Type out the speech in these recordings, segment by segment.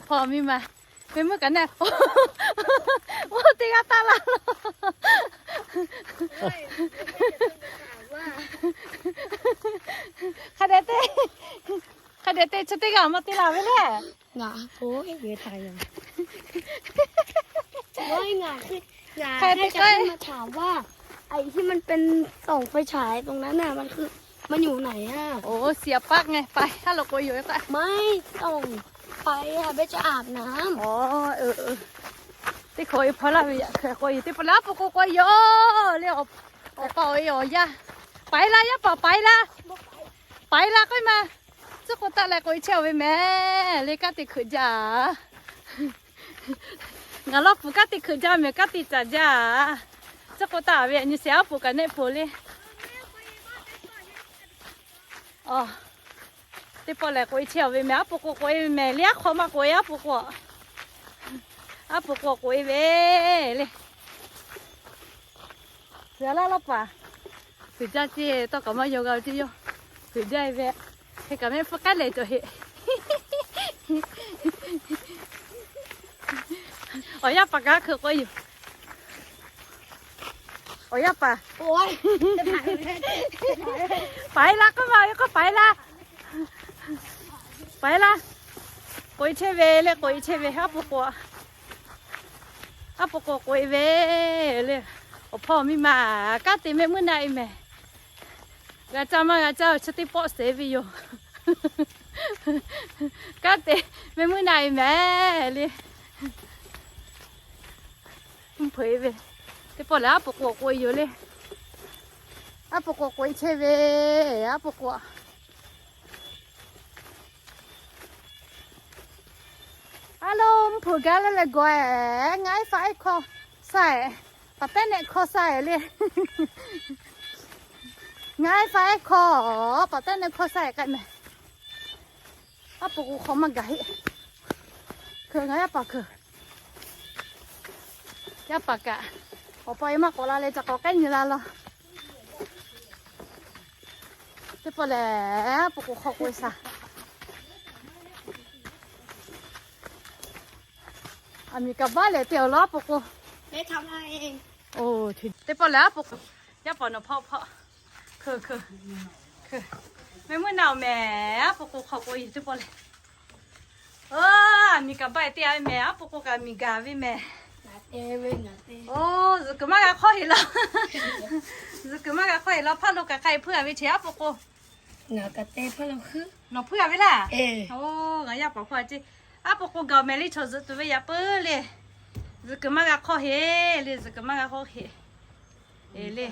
Hpaw miˇ ma, meh meuˇ kaꞈ neˇ, oˇ teˇ g'aˇ taˇ laˇ lo. Hk'a dehꞈ te, hk'a dehꞈ te, chi teˇ g'aˇ maˇ te laˇ ve le. Ngaˬ k'o, ngaˬ ไอ้ที่มันเป็นส่องไฟฉายตรงนั้นน่ะ มันคือ มันอยู่ไหนอะ โอ้ เสียปั๊กไง ไป ถ้าเรากลัวอยู่ก็ ไม่ส่อง ไปอะ เบสจะอาบน้ำ อ๋อ เออ เออ teˇ hk'awꞈ e hpaw laˇ ve yaꞈ hk'e k'oˆ e, teˇ pawˆ leh aˉ po k'o k'oꞈ e yoˬ le. Awˬ pa awˬ e awˬ yaˇ, paiˉ laˇ, yaˇ paˍ paiˉ laˇ, paiˉ laˇ k'oˆ e ma. Tcuhˉ k'oˆ taˆ leh k'oꞈ e chehˇ ve mehˍ le, kanˉ te hkeuꞈ jaˇ. Ngaˬ lawˇ pfuhˍ kanˉ te hkeuꞈ jaˇ mehˍ, kanˉ te caˍ jaˇ. Tcuhˉ k'oˆ taˆ ve yaꞈ nyi shehˍ aˉ po kaꞈ nehˆ po le. Teˇ pawˆ lehˬ k'oꞈ e chehˇ ve mehˍ, aˉ po k'o k'oꞈ e ve mehˍ le, aˉ hk'aw maˇ k'oꞈ e, aˉ po k'o, aˉ po k'o k'oꞈ e ve le. Suhˍ laˇ lawˇ paˍ, suhˍ jaˇ ceˇ, tawˇ kaꞈ maˇ yaw g'a ceˇ yoˬ. Suhˍ jaˇ e ve, hk'e kaꞈ mehˆ hpfuhˇ k'aˉ lehˬ cawˬ heˆ. Awˬ yaˇ paˍ kaꞈ hk'e k'oꞈ e yoˬ. Awˬ yaˇ paˍ, paiˉ laˇ k'oˆ ma ve k'o paiˉ laˇ, paiˉ laˇ. K'oꞈ e chehˇ ve le, k'oꞈ e chehˇ ve, aˉ po k'o, aˉ po k'o k'oꞈ e ve le. Awˬ hpawˇ miˇ ma, kanˉ te mehˆ muiˉ naˆ e mehˍ. G'a caˇ maˇ g'a caˇ, chi teˇ pawˆ suhˍ ve yoˬ. Kanˉ te mehˆ muiˉ naˆ e mehˍ le. Mvuhˇ hpeuꞈ e ve, teˇ pawˆ lehˬ aˉ po k'o k'oꞈ e yoˬ le. Aˉ po k'o k'oꞈ e chehˇ ve, aˉ po k'o. A lo, mvuhˇ hpeuꞈ gaˇ leh leh gawˬ-e, ngaˬ ehˉ faˆ ehˉ hkawˇ sha-e, paˍ tehˉ nehˆ hkawˇ sha-e le. Ngaˬ ehˉ faˆ ehˉ hkawˇ, paˍ tehˉ nehˆ hkawˇ sha-e k'ai mehˍ. Aˉ po k'o hk'aw maˇ gaˬ heˆ. Hkeu ngaˬ yaˇ paˍ hkeu. Yaˇ paˍ kaꞈ, awˬ pa e maˇ k'awꞈ la leh ca k'awꞈ k'ehˉ nyi la law. Teˇ pawˆ lehˬ, aˉ po k'o hk'aw k'oꞈ e sha. Aˬ miˍ kaꞈ baˆ lehˬ te awˬ lawn aˉ po k'o. Teˇ pawˆ lehˬ aˉ po k'o, yaˇ paˍ nawˬ hpawˇ hpawˇ. Hkeu, hkeu, hkeu. Mehˆ muiˉ naˆ awˬ mehˍ, aˉ po k'o hk'aw k'oꞈ e teˇ pawˆ lehˬ. Aˬ miˍ kaꞈ baˆ te a ve mehˍ, aˉ po k'o kaꞈ miˬ gaˬ ve mehˍ. Oˇ, zuhꞈ kuiˬ maˇ g'a hk'awˇ heˆ law. Zuhꞈ kuiˬ maˇ g'a hk'awˇ heˆ law, hpaˇ lo kaꞈ k'ai hpuiˇ a ve chi aˉ po k'o. Nawˬ hpuiˇ a ve laˇ. Oˇ, ngaˬ yaˇ paˍ hpawˇ a ceˇ. Aˉ po k'o gaˬ mehˍ le, chaw zuhꞈ tuˬ ve yaꞈ puiˉ le. Zuhꞈ kuiˬ maˇ g'a hk'awˇ heˆ le, zuhꞈ kuiˬ maˇ g'a hk'awˇ heˆ. E le.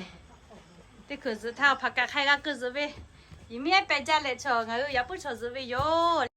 Teˇ hkui zuhꞈ htaˇ hpaˍ kaꞈ hk'a g'a keu zuhꞈ ve, yehˬ miˉ ehˉ pehꞈ jaˇ leh chaw ngaˬ hui yaꞈ puiˉ chaw zuhꞈ ve yoˬ.